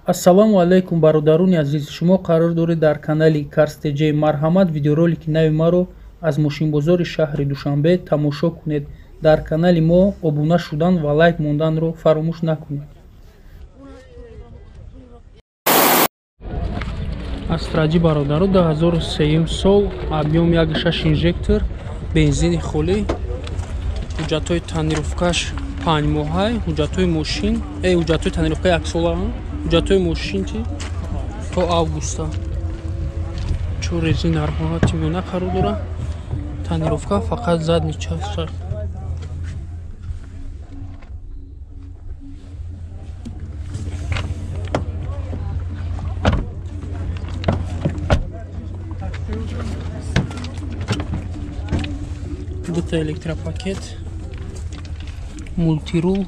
Ассалому алайкум, бародарони азиз. Шумо қарор доред дар канали Cars TJ. Марҳамат, видеоролики нави маро аз мошинбозори шаҳри Душанбе тамошо кунед. Дар канали мо обуна шудан ва лайк монданро фаромӯш накунед. Астра G, бародаро, 2003 сол, объем 1.6 инжектор, бензини холӣ, ҳуҷҷатҳои тонировкаш 5 моҳай, ҳуҷҷатҳои мошин, ҳуҷҷатҳои тонировка як сола, ҳуҷҷатҳои мошин чи то августа. Чор резин дар ҳолати миёна қарор дорад. Тонировка фақат задний часть. Дута электропакет, мультирул,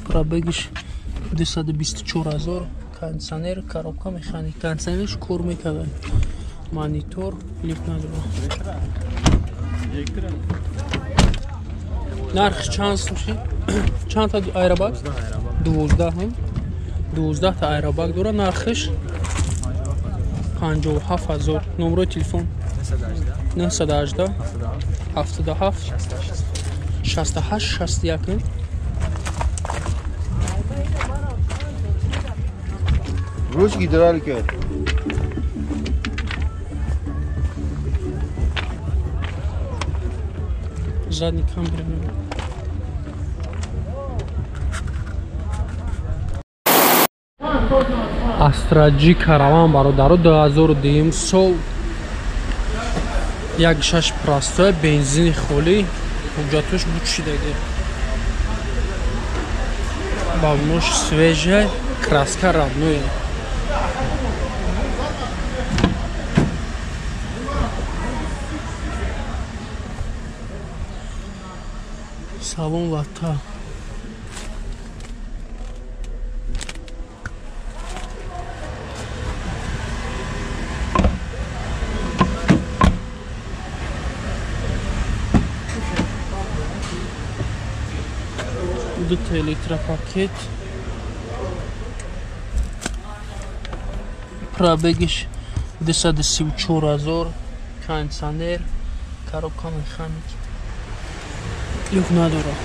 пробегиш 224 ҳазор, кондиционер, коробка механик, кондиционерш кор мекард, монитор, лифт надорад. Нарх чанд суши? Чанд та аэробак? 12, 12 та аэробак дорад. Нархиш 57 ҳазор. Номерои телефон 918 77 68 61. Ручки гидралика. Задний камера. Астра G караван, бародаро, 2002 сол, 1.6 простой, бензини холӣ, ҳуҷҷатош бучидаги, балонош свежая, краска родная. Салон лата. Дута электропакет, пробегиш 234 ҳазор, кондиционер, коробка механик, люк надорад.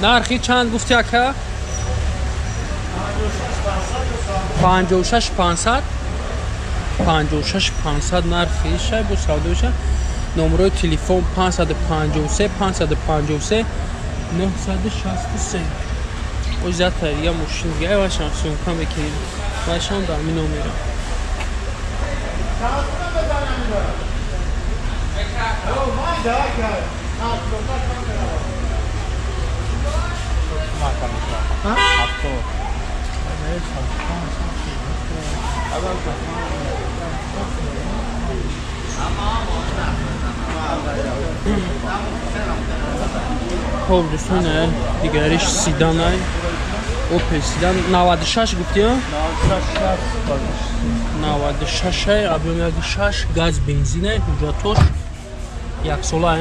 Нархи чанд гуфти, ака? 56 500, 56 500 нархи шай бо савдоша. Номерои телефон 553 553 963. Озята я мошин дига вашам съёмка мекунем. Вашам дар ҳамин номера. Хоб, дӯстон, дигариш седанай, Опел седан 96 гуфти, 96, объем 1.6, газ, бензинай, ҳуҷҷатош яксола,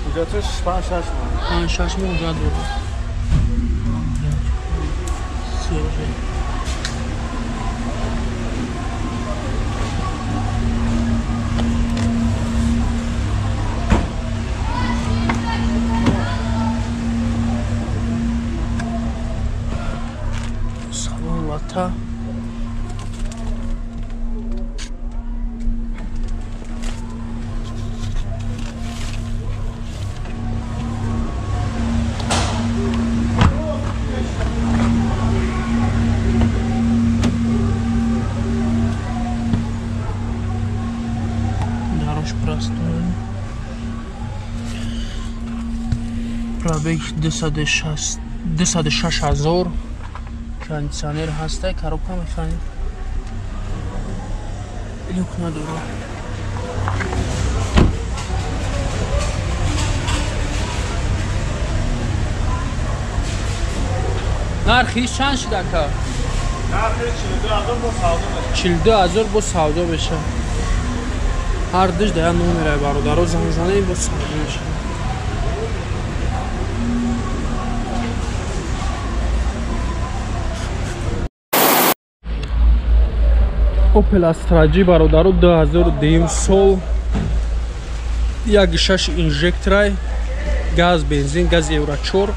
ҳуҷҷатош 5-6 моҳ, 5-6 моҳ ҳуҷҷат дорад. Салон лата. Дорож простой. Пробег 206 ҳазор, кондиционер ҳаста, коробка механик, люк надорад. Нархи чанд шуд, ака? Нархи 42 ҳазор бо савдо мешавад. 42 ҳазор бо савдо мешавад. Ҳар душ дар як номерай бародаро занг занем, боз савдо мешавад. Opel Astra G бародаро 2002 сол, 1.6 инжекторай, газ, бензин, газ Евро 4,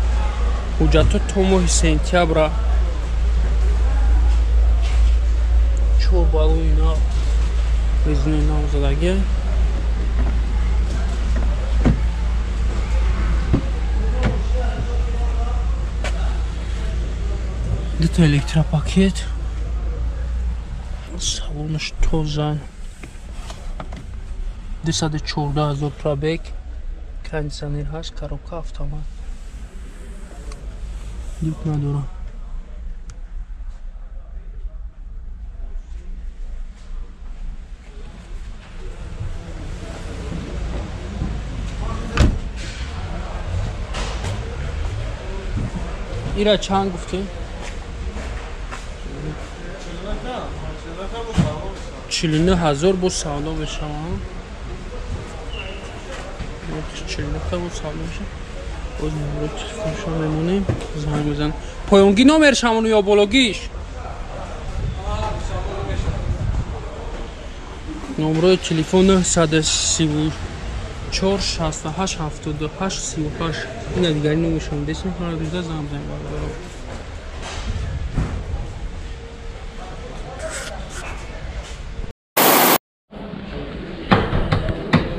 ҳуҷҷатҳо то моҳи сентябра. 4 баллони нав, резинаи нав задагӣ. Дута электропакет. Салонаш тоза. 214 000 пробег. Кондиционер ҳаст, коробка автомат. Люк надора. Ира чанд гуфтем? 49 000 бо савдо мешавам. 49 бо савдо мешавам. Боз номеро телефоншон мемонем, занг мезанем. Поёнги номер шамону ё бологиш? Номерои телефон 934 68 78 38. Ина дигари номершон десем, ҳар дузда занг мезанем бародаро.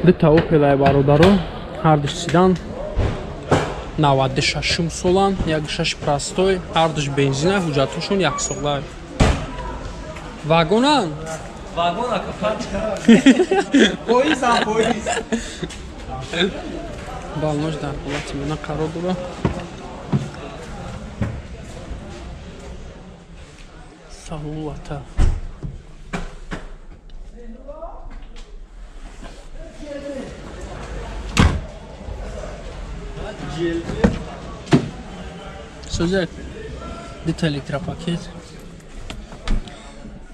Дута Opel-ай бародаро, ҳардуш седан, 96 солан, 1.6 простой, ҳардуш бензина, ҳуҷҷатҳошон яксола. Вагонан? Вагон ака пачка. Поизам, поиз. Балнош дар ҳолати мена қарор дора. Салон лата. Созак дута электропакет,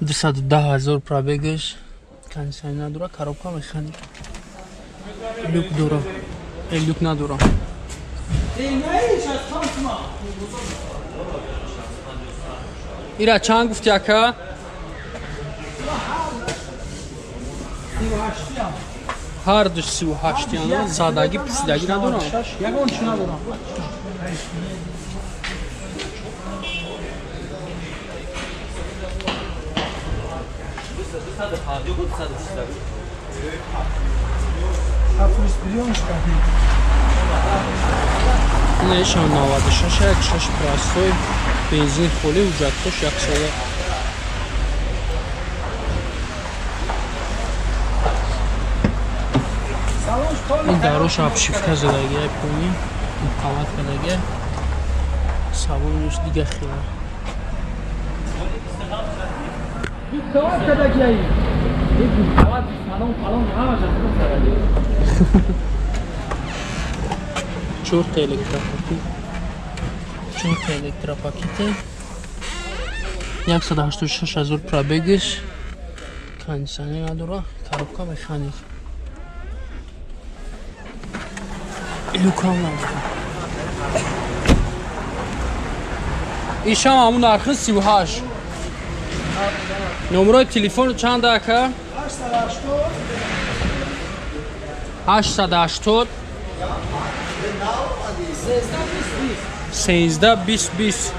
210 000 пробегаш, кондиционер надора, коробка механик, люк дора, люк надора. Ира чанд гуфти ака? Ҳар ду 38 яна задагӣ писидагӣ надорам. Ягон чӣ надорам. Ина 96 1.6 простой, бензин холӣ, ҳуҷҷатҳош яксола. Ин дарош обшивка задагия, пони муқавват кардагия. Салонаш дига хела. Чорта электропакет. Чорта электропакете. 186 000 пробегаш. Кондиционер надора, коробка механик. Люкам надора. Ишам ҳамун нархи 38. Номерои телефон чанд ака? 880 13 20 20.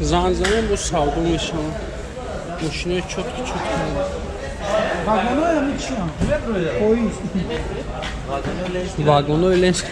Занг занем, бо савдо мешавад. Мошинои чотки чотки. Вагонои чиам? Поиз. Вагонои Ленск.